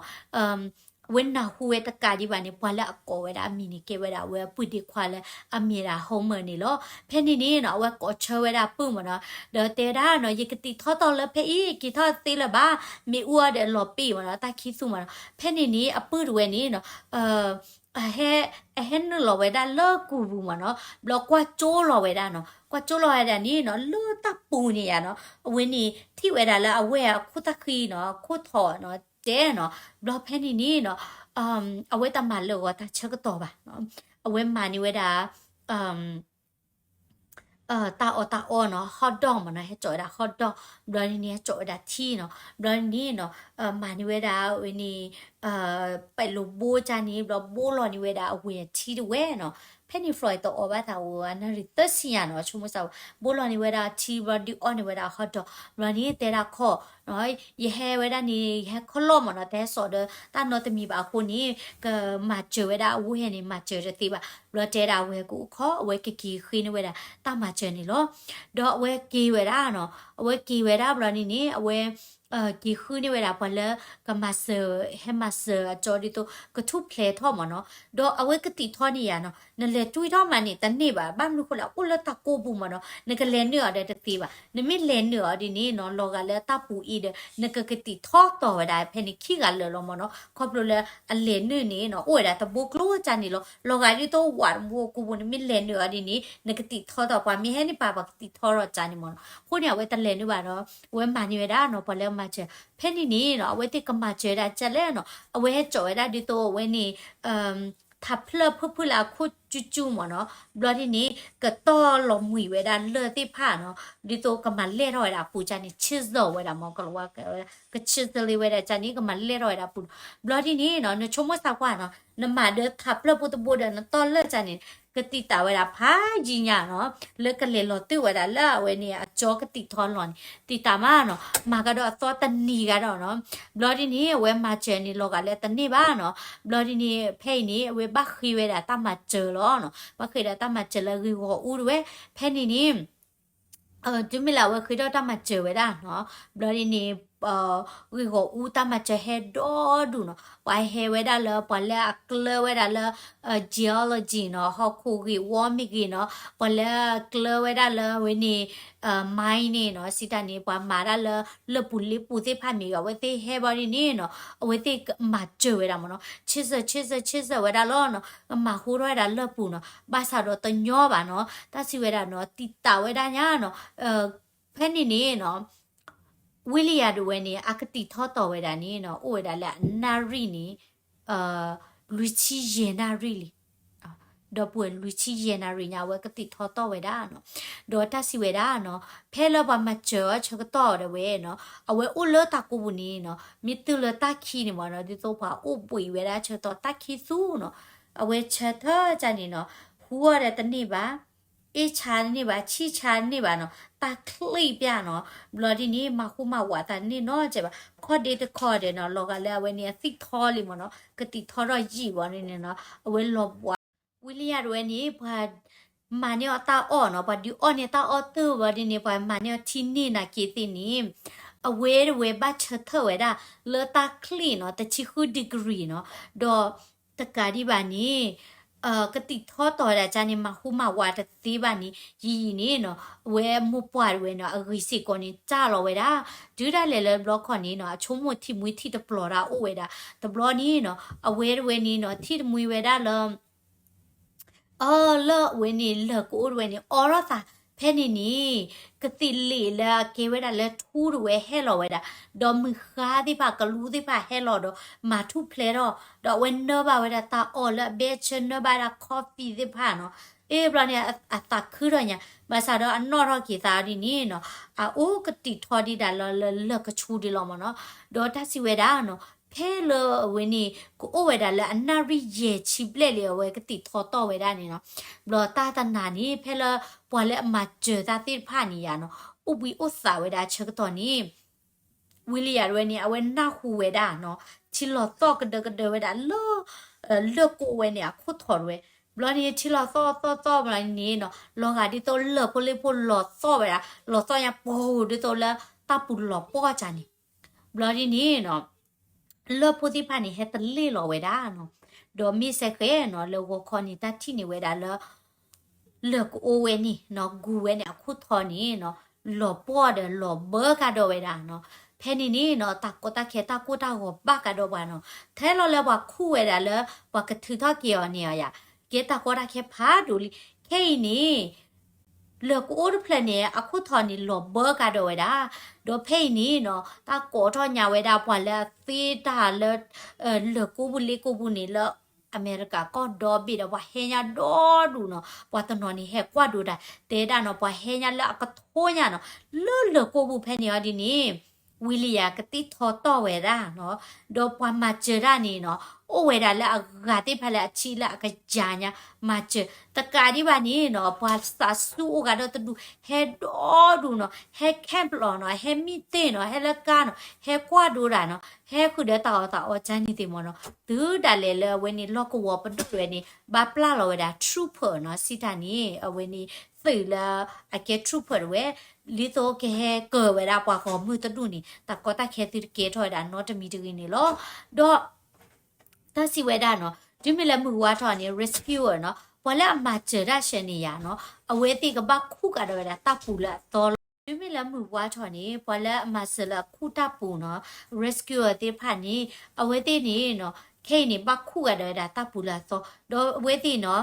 အဝဲနၢ်ဟူဝဲတကးဒံးဘၣ်န့ၣ် ပှၤလၢအကိးဝဲဒၣ်အမံၤန့ၣ် ကဲဝဲဒၣ်အဝဲအပုၢ်ဒ့ခွါလၢအမံၤဒၣ် Homer န့ၣ်လီၤ. ဖဲန့ၣ်န့ၣ်နီၤ အဝဲကိးဆၢဝဲဒၣ်အပုၢ်မးနီၤ, ဒီးတဲဒၣ်နီၤ ယကတံာ်ထီၣ်တီၢ်လၢဖဲအံၤ က့ၤထီၣ်သ့လၢၤဘၣ်, မ့ၣ်အူအီၤဒီးအလီၤပ့ၢ်မးနီၤ, တၢ်ခံသူမးနီၤ. ဖဲန့ၣ်န့ၣ် အပုၢ်တဝဲန့ၣ်နီၤ အဟဲ အဟဲနုာ်လီၤဝဲဒၣ်လၢကူပူၤမးနီၤ, ဘျီကွၢ်ကၠိလီၤဝဲဒၣ်နီၤ, ကွၢ်ကၠိလီၤဝဲဒၣ်န့ၣ်နီၤ လၢတၢ်ပူၤန့ၣ်ယါနီၤ အဝဲန့ၣ်ထံၣ်ဝဲဒၣ်လၢအဝဲအခိၣ်သၣ်ဃံနီၤ အခိၣ်ထီၣ်နီၤ တဲနီၤ, ဘျီဖဲန့ၣ်န့ၣ်နီၤ အဝဲတမၤလၢာ်ဂီၤတၢ်ဆၢကတီၢ်ဘၣ်နီၤ, အဝဲမၤန့ၢ်ဝဲဒၣ် တၢ်အီၣ်တၢ်အီနီၤ hot dog မးနီၤ, ဟဲစိာ်ဝဲဒၣ် hot dog, ဘျီဒ်န့ၣ် ဟဲစိာ်ဝဲဒၣ်ထံနီၤ, ဘျီဒ်န့ၣ်နီၤ မၤန့ၢ်ဝဲဒၣ်ဝဲန့ၣ် ပဲၤလိာ်ဘိကၢ်န့ၣ် ဘျီဘိလီၤန့ၢ်ဝဲဒၣ်အဝဲအထံတဝဲနီၤ. ဖဲန့ၣ် Floyd တအီၣ်ဘၣ်သးဝဲ အနၣ်ရံၣ်သၢဆံညါနီၤ ဆိကမိၣ်စၢ်ဝဲ ဘိလီၤန့ၢ်ဝဲဒၣ်ထံ ဘျီဒုးအီၣ်န့ၢ်ဝဲဒၣ် hot dog, ဘျီန့ၣ်တဲဒၣ်ခီ ယဟဲဝဲဒၣ်န့ၣ် ယဟဲခီၣ်လီၢ်မးနီၤ, တဟဲစိာ်ဒီးတၢ်နီတမံၤဘၣ်အဃိန့ၣ် ကမၤစၢၤဝဲဒၣ်အဝဲန့ၣ် မၤစၢၤတသ့ဘၣ်. ဘျီတဲဒၣ်အဝဲကအိၣ်ခီ အဝဲကက့ၤဃ့န့ၢ်ဝဲဒၣ်တၢ်မၤစၢၤန့ၣ်လီၤ. ဒီးအဝဲက့ၤဝဲဒၣ်နီၤ, အဝဲက့ၤဝဲဒၣ်ဘျီန့ၣ်န့ၣ် အဝဲ က့ၤဃုန့ၢ်ဝဲဒၣ်ပှၤလၢကမၤစၢၤ ဟဲမၤစၢၤအကၠီဒ်သိး ကထူၣ်ဖျဲးထီၣ်မးနီၤ. ဒီးအဝဲကတံာ်ထီၣ်န့ၢ်ယါနီၤ, နလဲၤတွံၢ်ထီၣ်မးန့ၣ် တန့ၢ်ဘၣ်. ဘၣ်မနုၤဃိလဲၣ် အိၣ်လၢတၢ်ကိၢ်ပူၤမးနီၤ, နကလဲၤနုာ်အီၤဒီးတသ့ဘၣ်. နမ့ၢ်လဲၤနုာ်အီၤဒ်န့ၣ်နီၤ လီၤဂာ်လၢတၢ်ပူၤအံၤဒီး နကကတံာ်ထီၣ်တီၢ်ဝဲဒၣ်ဖဲန့ၣ်ခံဂၤလၢာ်လီၤမးနီၤ. ခီဖျိလၢအလဲၤနုာ်န့ၣ်နီၤ အိၣ်ဝဲဒၣ်တဘိကျိကၢ်န့ၣ်လီၤ. လီၤဂာ်ဒ်သိးဝးတဘိအကိာ်ပူၤ နမ့ၢ်လဲၤနုာ်အီၤဒ်န့ၣ် နကတံာ်ထီၣ်တီၢ် ပှၤမ့ၢ်ဟဲန့ၢ်ပာ်ပှၤကတံာ်ထီၣ်ထီၣ်ကၢ်န့ၣ်မးနီၤ. အဃိန့ၣ် အဝဲတလဲၤနုာ်ဘၣ်ဒီး အဝဲမၤန့ၢ်ဝဲဒၣ်နီၤ ပှၤလၢအမၤစၢၤ. ဖဲန့ၣ်န့ၣ်နီၤ အဝဲသ့ၣ်ကမၤစၢၤဒၣ်ကၢ်လဲၣ်နီၤ အဝဲဟဲစိာ်ဝဲဒၣ်ဒ်သိးအဝဲန့ၣ် ထးဖျၢၣ်ဖုၣ်ဖုၣ်လၢအခိၣ်ကၠူကၠူမးနီၤ. ဘျီဒ်န့ၣ် ကတီၢ်လီၤမှံၤဝဲဒၣ်လၢၢ်သ့ၣ်တဖၣ်နီၤ ဒ်သိးကမၤလဲၢ်ထီၣ်ဝဲဒၣ်အပူၤကၢ်န့ၣ် chisel ဝဲဒၣ်မး ကလီၤဝါကဲဝဲဒၣ် က chisel လံဝဲဒၣ်ကၢ်န့ၣ် ကမၤလဲၢ်ထီၣ်ဝဲဒၣ်အပူၤနီၤ. ဘျီဒ်န့ၣ်နီၤ နဆိကမိၣ်သးကွၢ်နီၤ နမၤဒီးထးဖျၢၣ်ဖိတဘိဒီးနတီၢ်လၢာ်ကၢ်န့ၣ် ကတံာ်တာ်ဝဲဒၣ်ဖးယံာ်ညါနီၤ လၢကလဲၤလီၤတုၤဝဲဒၣ်လၢအဝဲန့ၣ် အကၠီကတံာ်ထီၣ်လီၤန့ၣ် တံာ်တာ်မးနီၤ မၤကဒီးအသီတနံၤဂၤဒီးနီၤ. ဘျီဒ်န့ၣ် အဝဲမၤစၢၤန့ၣ် လီၤဂာ်လၢတန့ၢ်ဘၣ်နီၤ. ဘျီဒ်န့ၣ် ဖဲအံၤန့ၣ် အဝဲဘၣ်ဃ့ဝဲဒၣ်တၢ်မၤစၢၤလီၤနီၤ. ဘၣ်ဃ့ဒၣ်တၢ်မၤစၢၤလၢဂ့ၢ်ဂီၢ်အူတဝဲ ဖဲန့ၣ်န့ၣ် တုၤမ့ၢ်လၢအဝဲဃ့ထီၣ်တၢ်မၤစၢၤဝဲဒၣ်နီၤ ဘျီဒ်န့ၣ် ဂ့ၢ်ဂီၢ်အူတၢ်မၤစၢၤဟဲဒီဒူၣ်နီၤ ပှၤဟဲဝဲဒၣ်လၢ ပှၤလၢအကျၢၤဝဲဒၣ်လၢ geology နီၤ ဟီၣ်ခိၣ်ဂ့ၢ်ဝီမ့ၢ်ဂ့ၤနီၤ ပှၤလၢအကျၢၤဝဲဒၣ်လၢအဝဲန့ၣ် mine န့ၣ်နီၤ စံးတၢ်န့ၣ် ပှၤမၤဒၣ်လၢလၢၢ်ပူၤလ့ပူၤသ့ၣ်တဖၣ်မ့ၢ်ဂ့ၤ အဝဲသ့ၣ်ဟဲဘျီဒ်န့ၣ်နီၤ အဝဲသ့ၣ်မၤစၢၤဝဲဒၣ်မးနီၤ chisel chisel chisel ဝဲဒၣ်လီၤနီၤ မၤဟူထီၣ်ဝဲဒၣ်လၢၢ်ပူၤနီၤ ဘၣ်ဆၣ်ဒီးတညီဘၣ်နီၤ တၢ်စံးဝဲဒၣ်နီၤ တံာ်တာ်ဝဲဒၣ်ညါနီၤ ဖဲန့ၣ်န့ၣ်နီၤ ဝံလံယၤဒၣ်ဝဲန့ၣ် အကတံာ်ထီၣ်တီၢ်ဝဲဒၣ်န့ၣ်နီၤ အိၣ်ဝဲဒၣ်လၢအနၣ်ရံၣ်န့ၣ် လွံၢ်ဆံယဲၢ်နၣ်ရံၣ်လံ ဒီပုၢ်ဝဲၢ် လွံၢ်ဆံယဲၢ်နၣ်ရံၣ်ညါ အဝဲကတံာ်ထီၣ်တီၢ်ဝဲဒၣ်နီၤ ဒီးတၢ်စံးဝဲဒၣ်နီၤ ဖဲလၢပှၤမၤစၢၤအီၤဆၢကတီၢ်ဒၣ်ဝဲနီၤ အဝဲအိၣ်လၢတၢ်ကိၢ်ပူၤန့ၣ်နီၤ မ့ၢ်တုၤလၢတၢ်ခံန့ၣ်မးနီၤ ဒ်သိးပှၤအိၣ်ဘှံးဝဲဒၣ်ဆၢကတီၢ်တၢ်ခံသူနီၤ အဝဲဆၢထၢၣ်ကၢ်န့ၣ်နီၤ ဟူအီၤဒီးတန့ၢ်ဘၣ် အ့ၣ်ဆါတန့ၢ်ဘၣ် ဆံၣ်ဆါတန့ၢ်ဘၣ်နီၤ, တၢ်ချံၣ်ပျၢ်နီၤ. ဘျီဒ်န့ၣ် မၤဟူမၤဝးသးတန့ၢ်နီတစဲးဘၣ်. ခီၣ်ဒ့တခီဒဲးနီၤ လီၤဂာ်လၢအဝဲန့ၣ်အသံၣ်ထီလံမ့ၢ်နီၤ, ကသံၣ်ထီထီၣ်ယံာ်ဘၣ်န့ၣ်နီၤ အဝဲလီၤဘှး ဝံလံယၤတဝဲန့ၣ် ပှၤမၤန့ၢ်အီၤတၢ်အီၣ်နီၤ, ပှၤဒုးအီၣ်န့ၢ်တၢ်အီၣ်သ့ၣ်ဝံၤဒ်န့ၣ် ပှၤမၤန့ၢ်အီၤထံန့ၢ်နာ်က့သ့ၣ်န့ၣ် အဝဲတဝဲဘၣ်ဆၢထၢၣ်ဝဲဒၣ်လၢတၢ်ချံၣ်နီၤ တဆံဃု degree နီၤ, ဒီးတကးဒံးဘၣ်န့ၣ် ကသံၣ်ထီတီၤဝဲဒၣ်ကန့ၣ် မၤဟူမၤဝးတသ့ဘၣ်န့ၣ် ယံာ်ယံာ်န့ၣ်နီၤ အဝဲမိၢ်ပှၢ်တဝဲနီၤ အဂံၢ်စ့ၢ်ကီးန့ၣ် စၢ်လီၤဝဲဒၣ်, တုၤဒၣ်လဲာ်လၢဘျီခီန့ၣ်နီၤ အဆိကမိၣ်ထံမှံထံတပျီၤတၢ်အိၣ်ဝဲဒၣ်, တဘျီန့ၣ်နီၤ အဝဲတဝဲန့ၣ်နီၤ ထံၣ်တမှံဝဲဒၣ်လၢ အၢ လၢအဝဲန့ၣ် လၢၢ်ကအိတဝဲန့ၣ် အိးထီၣ်သး, ဖဲန့ၣ်န့ၣ် ကသံၣ်လ့ၣ်လၢအကဲဝဲဒၣ်လၢထူတဝဲဟဲလီၤဝဲဒၣ်, ဒီးမုၢ်ဃါသ့ၣ်တဖၣ် ကလူသ့ၣ်တဖၣ်ဟဲလီၤဒီး မၤထူၣ်ဖျဲးထီၣ်, ဒီးအဝဲနၢဘၣ်ဝဲဒၣ်တၢ်အီၣ်လၢအဘဲအဆၢ နၢဘၣ်ဝဲဒၣ် coffee သ့ၣ်တဖၣ်နီၤ, အ့ ဘျီန့ၣ် အသးခုထီၣ်ညါ, ဘၣ်ဆၣ်ဒီးအနီၣ်ထီၣ်က့ၤသးဒ်န့ၣ်နီၤ, အအိၣ်ကသံၣ်ထီဒံးဒၣ်လၢ လၢၢ်ကဆူဒံးလီၤမ့ၢ်နီၤ, ဒီးတၢ်စံးဝဲဒၣ်နီၤ ဖဲလၢအဝဲန့ၣ် ကအိၣ်ဝဲဒၣ်လၢအနၣ်ရံၣ်ယဲၢ်ဆံဘျဲၣ်လံ အဝဲကသံၣ်ထီတီၢ်ဝဲဒၣ်န့ၣ်နီၤ, ဘျီတၢ်တနၤန့ၣ် ဖဲလၢပှၤလၢအမၤစၢၤတၢ်သ့ၣ်တဖၣ်န့ၣ်ယါနီၤ အိၣ်ဘှံးအိၣ်သးဝဲဒၣ်ဆၢကတီၢ်န့ၣ် ဝံလံယၤတဝဲန့ၣ် အဝဲနၢ်ဟူဝဲဒၣ်နီၤ ထံလီၤသီၣ်ကဒၢကဒၢဝဲဒၣ်လၢ လၢၢ်ကအိဝဲန့ၣ် အခိၣ်ထံးတဝဲ, ဘျီန့ၣ် ထံလီၤသီၣ်သီၣ်သီၣ်ဘျီန့ၣ်နီၤ လီၤဂာ်ဒ်သိးလၢၢ်ဖိလ့ၣ်ဖိလီၤသီၣ်ဝဲဒၣ် လီၤသီၣ်ညါပှီၤဒ်သိးလၢတၢ်ပူၤလီၤပှီၢ်ကန့ၣ်, ဘျီဒ်န့ၣ်နီၤ လၢၢ်ဖိသ့ၣ်တဖၣ်န့ၣ် ဟဲတလ့ၢ်လီၤဝဲဒၣ်နီၤ, ဒီးမ့ၢ်စဲဃဲနီၤ လၢဂီၤခီန့ၣ် တၢ်ထံၣ်န့ၢ်ဝဲဒၣ်လၢ လၢၢ်ကအိဝဲန့ၣ်နီၤ ဂူၤဝဲန့ၣ် အခိၣ်ထံးန့ၣ်နီၤ လီၤပှီၢ်ဒီးလီၤဘၢကဒီးဝဲဒၣ်နီၤ, ဖဲန့ၣ်န့ၣ်နီၤ တၢ်ကီတၢ်ခဲတၢ်ကိၢ်တၢ်ဂီၤဘၣ်ကဒီးပှၤနီၤ, ထဲလီၤလၢပှၤခူၣ်ဝဲဒၣ်လၢ ပှၤကထုးထီၣ်က့ၤအီၤန့ၣ်ဧါယၤ, ကဲတၢ်ကီတၢ်ခဲဖးဒိၣ်လံ, ခဲအံၤန့ၣ် လၢၢ်ကအိတဖျၢၣ်န့ၣ် အခိၣ်ထံးန့ၣ် လီၤဘၢကဒီးဝဲဒၣ်, ဒီးဖဲအံၤန့ၣ်နီၤ တၢ်ကိးထီၣ်ညါဝဲဒၣ်ပှၤလၢအသ့တၢ်လၢ လၢၢ်ကိပူၤလ့ကိပူၤန့ၣ်လၢ အမဲရကၤကီၢ်ဒီဘ့ၣ်ဒီး ပှၤဟဲညါဒီဒူၣ်နီၤ, ပှၤတနီၤန့ၣ်ဟဲကွၢ်ဒိတၢ် တဲဒၣ်နီၤ ပှၤဟဲညါလၢအကထိညါနီၤ, လၢလၢၢ်ကိပူၤဖဲန့ၣ်အီၤဒ်န့ၣ် ဝံလံယၤကသံၣ်ထီတီၢ်ဝဲဒၣ်နီၤ, ဒီးပှၤမၤစၢၤတၢ်န့ၣ်နီၤ အိၣ်ဝဲဒၣ်လၢအဂၤသ့ၣ်တဖၣ်လၢအဆံးလၢအကယၤညါ မၤစၢၤ, တကးဒံးဘၣ်န့ၣ်နီၤ ပှၤသးစူၤအိၣ်ဂၤဒီတဒူၣ် ဟဲဒီဒူၣ်နီၤ, ဟဲ camp လီၤနီၤ, ဟဲမံသ့ၣ်နီၤ, ဟဲလၢကါနီၤ, ဟဲကွၢ်ဒိတၢ်နီၤ, ဟဲဃုာ်ဒီးတၢ်အီၣ်တၢ်အီကန့ၣ်သ့ၣ်မ့ၢ်နီၤ, တုၤဒၣ်လဲာ်လၢအဝဲန့ၣ် လီၢ်ကဝီၤပဒိၣ်တဝဲန့ၣ် ဘၣ်ပျၢ်လီၤဝဲဒၣ် trooper နီၤ, စံးတၢ်န့ၣ် အဝဲန့ၣ် သုးလၢအကဲ trooper တဝဲ လံသိးကဟဲကၢၤဝဲဒၣ်ပှၤဂီၢ်မုၢ်တဒူၣ်န့ၣ် တၢ်ကီတၢ်ခဲသုတကဲထီၣ်ဝဲဒၣ်နီတမံၤတဂ့ၤန့ၣ်လီၤ. ဒီး တၢ်စံးဝဲဒၣ်နီၤ တုၤမ့ၢ်လၢမုၢ်ဝါထီၣ်န့ၣ် rescuer နီၤ ပှၤလၢအမၤစၢၤတၢ်ဆၢန့ၣ်ယါနီၤ အဝဲသ့ၣ်ကဘၣ်ခူၣ်ကဒီးဝဲဒၣ်တၢ်ပူၤလၢအသီလီၤ. တုၤမ့ၢ်လၢမုၢ်ဝါထီၣ်န့ၣ် ပှၤလၢအမၤစၢၤလၢအခူၣ်တၢ်ပူၤနီၤ rescuer သ့ၣ်တဖၣ်န့ၣ် အဝဲသ့ၣ်န့ၣ်နီၤ ခဲအံၤန့ၣ် ဘၣ်ခူၣ်ကဒီးဝဲဒၣ်တၢ်ပူၤလၢအသီ ဒီးအဝဲသ့ၣ်နီၤ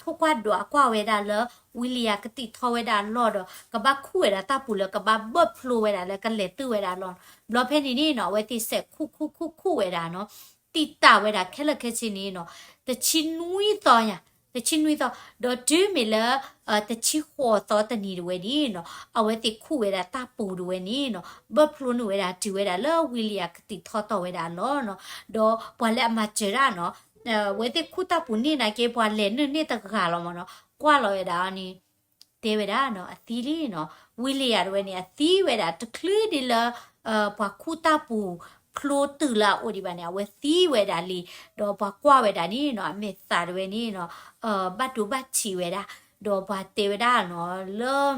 ထိၣ်ကွၢ်ဒိးအကွၢ်ဝဲဒၣ်လၢ ဝံလံယၤကသံၣ်ထီဝဲဒၣ်အလီၢ်ဒီး ကဘၣ်ခူၣ်ဝဲဒၣ်တၢ်ပူၤလၢ ကဘၣ်ဘၢၣ်ဖျိဝဲဒၣ်လၢကလဲၤတုၤဝဲဒၣ်အလီၢ်နီၤ. ဘျီဖဲန့ၣ်န့ၣ်နီၤ အဝဲသ့ၣ်စဲးခူၣ်ခူၣ်ခူၣ်ခူၣ်ဝဲဒၣ်နီၤ သံၣ်တၢ်ဝဲဒၣ်ခဲလၢာ်ခဲဆ့န့ၣ်နီၤ တဆံနွံသီယါ တဆံနွံသီ ဒီးတုၤမ့ၢ်လၢ တဆံဃိးသီတနံၤတဝဲန့ၣ်နီၤ အဝဲသ့ၣ်ခူၣ်ဝဲဒၣ်တၢ်ပူၤတဝဲန့ၣ်နီၤ ဘၢၣ်ဖျိနုာ်ဝဲဒၣ်တုၤဝဲဒၣ်လၢဝံလံယၤကသံၣ်ထီတီၢ်ဝဲဒၣ်အလီၢ်နီၤ. ဒီးပှၤလၢအမၤစၢၤတၢ်နီၤ အဝဲသ့ၣ်ခူၣ်တၢ်ပူၤန့ၣ်နာ်က့ ပှၤလဲၤနုာ်န့ၢ်တဂၤလီၤမ့ၢ်နီၤ ကွၢ်လီၤဝဲဒၣ်အီၤန့ၣ် တဲဝဲဒၣ်နီၤ အသံလံနီၤ ဝံလံယၤတဝဲန့ၣ် အသံဝဲဒၣ် တချုးဒ်လၢ ပှၤခူၣ်တၢ်ပူၤဖျိတုၤလၢအအိၣ်ဒံးဘၣ်န့ၣ် အဝဲသံဝဲဒၣ်လံ ဒီးပှၤကွၢ်ဝဲဒၣ်န့ၣ်နီၤ အမဲာ်သးတဝဲန့ၣ်နီၤ ဘၣ်ဒိဘၣ်ထံးဝဲဒၣ် ဒီးပှၤတဲဝဲဒၣ်နီၤ လၢ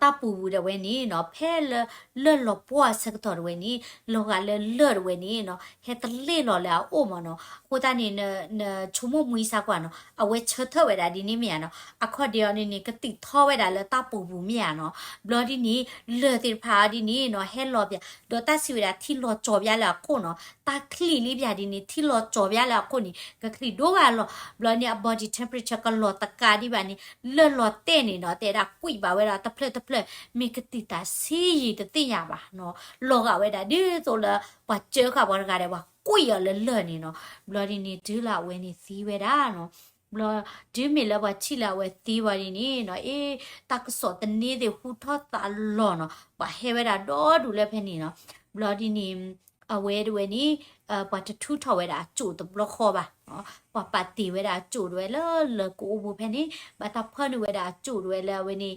တၢ်ပူၤပူၤတဝဲန့ၣ်နီၤ ဖဲလၢ လၢၢ်လီၤပှီၢ်အဆၢကတီၢ်တဝဲန့ၣ် လီၤဂာ်လၢလၢၢ်တဝဲန့ၣ်နီၤ ဟဲတလ့ၢ်လီၤလၢအအိၣ်မ့ၢ်နီၤ အဃိသတးန့ၣ် နဆိကမိၣ်မှံစါကွၢ်နီၤ အဝဲဆၢထၢၣ်ဝဲဒၣ်ဒ်န့ၣ်မ့ၢ်ဧါနီၤ အခီၣ်ဒ့အီၤန့ၣ်န့ၣ် ကသံၣ်ထီဝဲဒၣ်လၢတၢ်ပူၤပူၤမ့ၢ်ဧါနီၤ ဘျီဒ်န့ၣ် လၢၢ်သ့ၣ်တဖၣ်အီၤဒ်န့ၣ်နီၤ ဟဲလီၤပၠး ဒီးတၢ်စံးဝဲဒၣ်ထံလီၤကၠီၤပၠးလၢအခိၣ်နီၤ တၢ်ချံၣ်လံပၠးဒ်န့ၣ် ထံလီၤကၠီၤပၠးလၢအခိၣ်န့ၣ် ကချံၣ်ဒိဂၤလီၤ ဘျီန့ၣ် အ body temperature ကလီၤတကးဒံးဘၣ်န့ၣ် လၢၢ်လီၤတဲာ်န့ၣ်နီၤ တဲဒၣ်ကွံာ်ဘၣ်ဝဲဒၣ်တဖျၢၣ်တဖျၢၣ် မ့ၢ်ကသံၣ်သးဆံးယံာ်တသ့ၣ်ညါဘၣ်နီၤ လီၤဂာ်ဝဲဒၣ်ဒ်သိးလၢ ပှၤစၢဃာ်ပှၤတဂၤဒီး ပှၤကွံာ်အီၤလၢလၢၢ်န့ၣ်နီၤ ဘျီဒ်န့ၣ် တုၤလၢအဝဲန့ၣ်သံဝဲဒၣ်နီၤ ဘျီ တုၤမ့ၢ်လၢပှၤထံၣ်လၢအဝဲသံဝံၤဒ်န့ၣ်နီၤ အ့ တၢ်ကစီၣ်သန့သ့ၣ်ဟူထီၣ်သးလီၤနီၤ ပှၤဟဲဝဲဒၣ်ဒီဒူၣ်လၢဖဲန့ၣ်နီၤ ဘျီဒ်န့ၣ် အဝဲတဝဲန့ၣ် ပှၤတထူထီၣ်ဝဲဒၣ်အကၠိၣ်တဘျီဃီဘၣ် ပှၤပာ်တ့ၢ်ဝဲဒၣ်အကၠိၣ်ဒၣ်ဝဲလၢလၢၢ်ကအိပူၤဖဲန့ၣ် ဘၣ်တၢ်ဖၢနုာ်ဝဲဒၣ်အကၠိၣ်ဒၣ်ဝဲလၢအဝဲန့ၣ်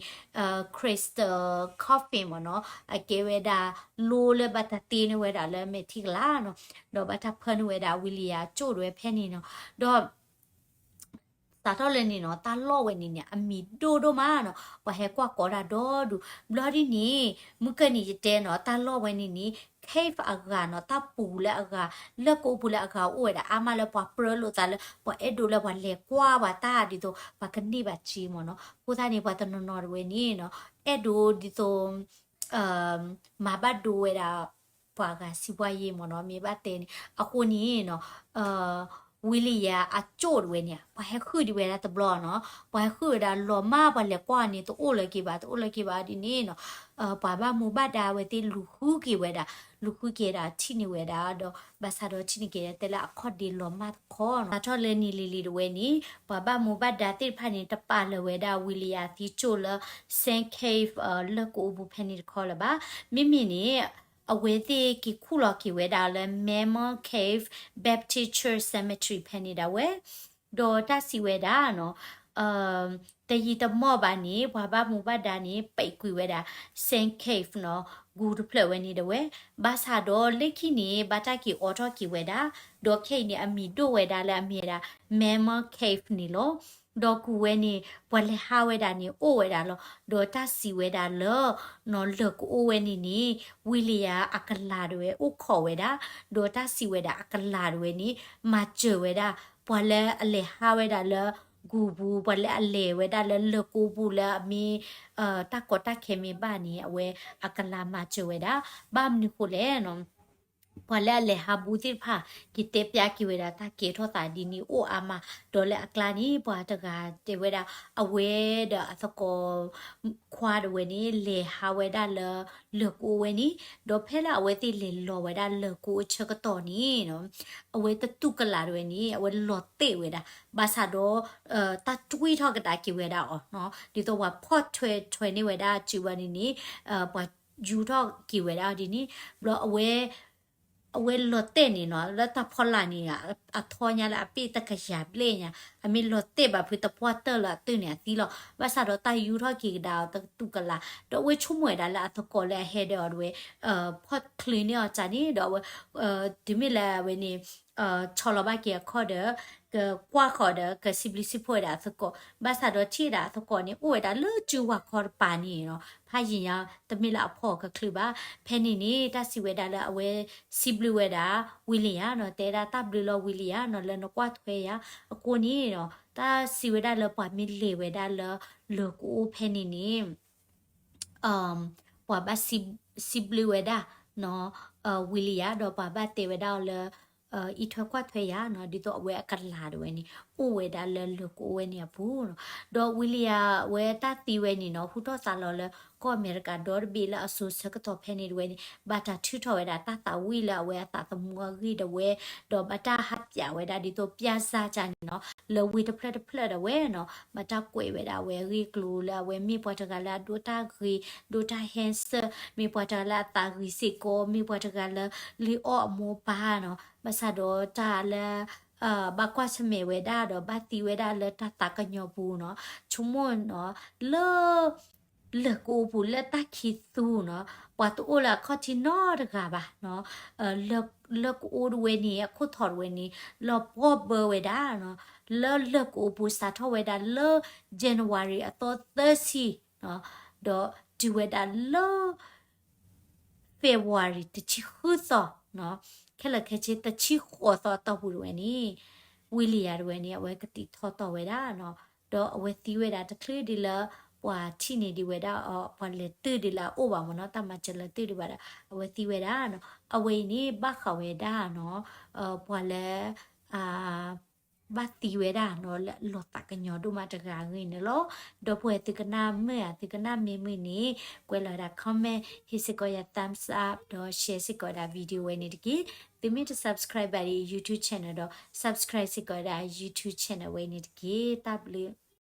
crystal coffin မ့ၢ်နီၤ အကဲဝဲဒၣ်လိလၢဘၣ်တၢ်တ့န့ၢ်ဝဲဒၣ်လၢမဲာ်ထံကလၤနီၤ ဒီးဘၣ်တၢ်ဖၢနုာ်ဝဲဒၣ်ဝံလံယၤအကၠိၣ်ဒၣ်ဝဲဖဲန့ၣ်နီၤ ဒီး စးထီၣ်လၢန့ၣ်နီၤ တၢ်လီၢ်ဝဲန့ၣ်န့ၣ် အမံၤဒိၣ်ဒိၣ်မးနီၤ ပှၤဟဲကွၢ်ကီတၢ်ဒီဒူၣ် ဘျီဒ်န့ၣ် မုၢ်ကၢၢ်နံၤယတဲနီၤ တၢ်လီၢ်ဝဲန့ၣ်န့ၣ် cave အဂၤနီၤ တၢ်ပူၤလၢအဂၤ လၢၢ်ကအိပူၤလၢအဂၤအိၣ်ဝဲဒၣ်အါမးလၢပှၤပြၢလိာ်သးလၢ ပှၤအဲၣ်ဒိးလၢပှၤလဲၤကွၢ်ပှၤတၢ်ဒ်သိး ပှၤကန့ၢ်ဘၣ်စ့မ့ၢ်နီၤ အဃိသတးန့ၣ် ပှၤတနီၤနီၤတဝဲန့ၣ်နီၤ အဲၣ်ဒိးဒ်သိး မၤဘၣ်ဒိဝဲဒၣ် ပှၤဂၤစံးပှၤယ့မ့ၢ်နီၤ မ့ၢ်ဘၣ်တဲန့ၣ် အဃိန့ၣ်နီၤ ဝံလံယၤအကၠိၣ်တဝဲန့ၣ် ပှၤဟဲဃုဒံးဝဲဒၣ်တဘျီနီၤ ပှၤဟဲဃုဝဲဒၣ်လီၤမၢ် ပှၤလဲၤကွၢ်န့ၣ် တအိၣ်လၢၤက့ၤဘၣ် တအိၣ်လၢၤက့ၤဘၣ်ဒ်န့ၣ်နီၤ ပှၤဘၣ်မူဘၣ်ဒါဝဲသ့ၣ်လူၤဃုက့ၤဝဲဒၣ် လူၤဃုက့ၤဒၣ်ထံၣ်န့ၢ်ဝဲဒၣ် ဒီးဘၣ်ဆၣ်ဒီးထံၣ်န့ၢ်က့ၤတဲလၢအခီၣ်ဒ့ လီၤမၢ်တခီနီၤ စးထီၣ်လၢနံၤလံၤလံၤတဝဲန့ၣ် ပှၤဘၣ်မူဘၣ်ဒါသ့ၣ်တဖၣ်န့ၣ် တပာ်လၢၤဝဲဒၣ်ဝံလံယၤသံကၠိၣ်လၢ Sand Cave လၢၢ်ကအိပူၤဖဲန့ၣ်တခီလၢၤဘၣ် မ့မ့ၢ်န့ၣ် အဝဲသ့ၣ်က့ၤခူၣ်လီၤက့ၤဝဲဒၣ်လၢ Mammoth Cave Baptist Church Cemetery ဖဲန့ၣ်ဒၣ်ဝဲ ဒီးတၢ်စံးဝဲဒၣ်နီၤ တယံာ်တမီၢ်ဘၣ်န့ၣ် ပှၤဘၣ်မူဘၣ်ဒါန့ၣ် ပံးကွံာ်ဝဲဒၣ် Sand Cave နီၤ ဂူတဖျၢၣ်ဝဲန့ၣ်ဒၣ်ဝဲ ဘၣ်ဆၣ်ဒီးလၢခံန့ၣ် ဘၣ်တၢ်က့ၤအိးထီၣ်က့ၤဝဲဒၣ် ဒီးခဲအံၤန့ၣ် အမံၤဒိၣ်ဝဲဒၣ်လၢအမ့ၢ်ဝဲဒၣ် Mammoth Cave န့ၣ်လီၤ. ဒီးကူးဝဲန့ၣ် ပှၤလဲၤဟးဝဲဒၣ်န့ၣ် အိၣ်ဝဲဒၣ်လီၤ. ဒီးတၢ်စံးဝဲဒၣ်လၢ နီၤ လၢၢ်ကအိဝဲန့ၣ်န့ၣ် ဝံလံယၤအကလၤဒၣ်ဝဲအိၣ်ခိးဝဲဒၣ်, ဒီးတၢ်စံးဝဲဒၣ်အကလၤဒၣ်ဝဲန့ၣ် မၤစၢၤဝဲဒၣ် ပှၤလၢအလဲၤဟးဝဲဒၣ်လၢ ဂူၤပူၤ, ပှၤလၢအလဲၤဝဲဒၣ်လၢလၢၢ်ကအိပူၤလၢအမ့ၢ် တၢ်ကီတၢ်ခဲမ့ၢ်ဘၣ်န့ၣ် အဝဲအကလၤမၤစၢၤဝဲဒၣ်. ဘၣ်မနုၤဃိလဲၣ်နီၤ ပှၤလၢအလဲၤဟးဘူးသ့ၣ်တဖၣ် က့ၤတဲဖျါက့ၤဝဲဒၣ်တၢ်ကဲထီၣ်သးဒ်န့ၣ်အိၣ်အါမး, ဒီးလၢအကျါန့ၣ် ပှၤတဂၤတဲဝဲဒၣ် အဝဲဒီးအသကိးခွါဒၣ်ဝဲန့ၣ် လဲၤဟးဝဲဒၣ်လၢလၢၢ်ကအိဝဲန့ၣ်, ဒီးဖဲလၢအဝဲသ့ၣ်လဲၤလီၤဝဲဒၣ်လၢၢ်ကအိအဆၢကတီၢ်န့ၣ် အဝဲတတူၢ်ကလာ်ဒၣ်ဝဲန့ၣ် အဝဲလီၤတဲာ်ဝဲဒၣ်, ဘၣ်ဆၣ်ဒီး တၢ်တွံၢ်ထီၣ်ကဒါက့ၤဝဲဒၣ်အီၤ, ဒ်သိးပှၤဖီၣ်ထွဲထွဲန့ၢ်ဝဲဒၣ်စုဘၣ်န့ၣ်န့ၣ် ပှၤယူၤထီၣ်က့ၤဝဲဒၣ်ဒ်န့ၣ်, ဘျီအဝဲ အဝဲလီၤတဲာ်န့ၣ်နီၤ လၢတၢ်ဖီလာ်န့ၣ် အထီညါလၢအပ့ၢ်တကယၤဘျဲၣ်ညါ, အမ့ၢ်လီၤတဲာ်ဘၣ်ဖုတပှၢ်တၢၢ်လၢအတုၤန့ၣ်အသံလီၤ. ဘၣ်ဆၣ်ဒီးတၢ်ယူၤထီၣ်က့ၤကဒါအီၤတတူၢ်ကလာ်, ဒီးအဝဲဆိကမိၣ်ဝဲဒၣ်လၢအသကိးလၢအဟဲဒီးအီၤဒၣ်ဝဲ ဖီၣ်ချုးန့ၢ်အီၤတၢ်န့ၣ် ဒီးအဝဲ တုၤမ့ၢ်လၢအဝဲန့ၣ် ဆီလီၤဘၣ်က့ၤအခီၣ်ဒီး ကကွၢ်ဃီၤဒီး ကစံးဘျုးစံးဖှိၣ်ဝဲဒၣ်အသကိး, ဘၣ်ဆၣ်ဒီးထံၣ်ဝဲဒၣ်အသကိးန့ၣ် အိၣ်ဝဲဒၣ်လၢစုဝၤခီတပၤန့ၣ်နီၤ, ဖးယံာ်ညါ တမ့ၢ်လၢအဖီၣ်အီၤကချုးဘၣ်. ဖဲန့ၣ်န့ၣ် တၢ်စံးဝဲဒၣ်လၢအဝဲစံးဘျုးဝဲဒၣ် ဝံလံယၤနီၤ, တဲဒၣ်တၢ်ဘျုးလီၤဝံလံယၤနီၤ လၢနကွၢ်ထွဲယၤ, အဃိန့ၣ်နီၤ တၢ်စံးဝဲဒၣ်လၢပှၤမ့ၢ်လဲၤဝဲဒၣ်လၢလၢၢ်ကအိဖဲန့ၣ်န့ၣ် ပှၤဘၣ်စံးဘျုးဝဲဒၣ် ဝံလံယၤ ဒီးပှၤဘၣ်တဲဝဲဒၣ်အီၤလၢ အံးထွဲကွၢ်ထွဲယၤနီၤ, ဒ်သိးအဝဲအကလၤဒၣ်ဝဲန့ၣ် အိၣ်ဝဲဒၣ်လၢလၢၢ်ကအိဝဲန့ၣ်အပူၤနီၤ. ဒီးဝံလံယၤအဝဲတၢ်သံဝဲန့ၣ်နီၤ ဟူထီၣ်သါလီၤလၢကီၢ်အမဲရကၤဒီတဘ့ၣ်လၢအစိၤဆၢကတီၢ်ဖဲန့ၣ်ဒၣ်ဝဲန့ၣ် ဘၣ်တၢ်ထုးထီၣ်ဝဲဒၣ်တၢ်သးဝံၣ်လၢအဝဲအသးသမူအဂ့ၢ်ဒၣ်ဝဲ, ဒီးဘၣ်တၢ်ဟးပၠးဝဲဒၣ်ဒ်သိးပျၢ်စၢ်ကၢ်န့ၣ်နီၤ လၢဝ့ၢ်တဖျၢၣ်တဖျၢၣ်ဒၣ်ဝဲနီၤ, ဘၣ်တၢ်ကွဲးဝဲဒၣ်အဝဲအဂ့ၢ်အကျိၤလၢအဝဲမ့ၢ်ပှၤတဂၤလၢအဒိၣ်တၢ်ဂ့ၤ ဒိၣ်တၢ် handsome, မ့ၢ်ပှၤတဂၤလၢအသးဂ့ၤစ့ၢ်ကီး, မ့ၢ်ပှၤတဂၤလၢလံၣ်အီၣ်အမိၢ်ပၢ်နီၤ, ဘၣ်ဆၣ်ဒီးတၢ်လၢ ဘၣ်ကွၢ်ဆၢၣ်မဲာ်ဝဲဒၣ်ဒီးဘၣ်သံဝဲဒၣ်လၢတၢ်သးကညီၤပူၤနီၤ, ဆိကမိၣ်နီၤ လၢ လၢၢ်ကအိပူၤလၢတၢ်ခံးသူနီၤ, ပှၤတအိၣ်လၢအခီၣ်ထံးနီတဂၤဘၣ်နီၤ, လၢၢ်ကအိတဝဲန့ၣ် အခိၣ်ထံးတဝဲန့ၣ် လီၤပှီၢ်ဘၢဝဲဒၣ်နီၤ, လၢလၢၢ်ကအိပူၤစးထီၣ်ဝဲဒၣ်လၢ January အသီသၢဆံနီၤ, ဒီးတုၤဝဲဒၣ်လၢ February တဆံဃုသီနီၤ, ခဲလၢာ်ခဲဆ့တဆံဃိးသီအတီၢ်ပူၤတဝဲန့ၣ် ဝံလံယၤတဝဲန့ၣ် အဝဲကသံၣ်ထီၣ်တီၢ်ဝဲဒၣ်နီၤ, ဒီးအဝဲသံဝဲဒၣ်တချုးဒ်လၢ ပှၤထံၣ်န့ၢ်ဒံးဝဲဒၣ်အီၤ ပှၤလဲၤတုၤဒံးလၢအအိၣ်ဘၣ်မ့ၢ်နီၤ, တၢ်မၤစၢၤလဲၤတုၤဒံးဘၣ်ဒီး အဝဲသံဝဲဒၣ်နီၤ, အဝဲအံၤန့ၣ် ဘၣ်ဃးဝဲဒၣ်နီၤ, ပှၤလၢ ဘၣ်သံဝဲဒၣ်နီၤ လၢလီၤသးကညီၤဒိၣ်မးတဂၤအဂ့ၢ်န့ၣ်လီၤ. ဒီပုၢ်ဝဲၢ်သုကနၣ်မုာ်ဧါ သုကနၣ်မ့ၢ်မုာ်န့ၣ် ကွဲးလီၤဝဲဒၣ် comment, ဟ့ၣ်စ့ၢ်ကီးယၤ thumbs up ဒီး share စ့ၢ်ကီးဝဲဒၣ် video ဝဲန့ၣ်တက့ၢ်. သုမ့ၢ်တ subscribe ဘၣ်ဒီး YouTube channel ဒီး subscribe စ့ၢ်ကီးဝဲဒၣ် YouTube channel ဝဲန့ၣ်တက့ၢ်. တၢ်ဘျုး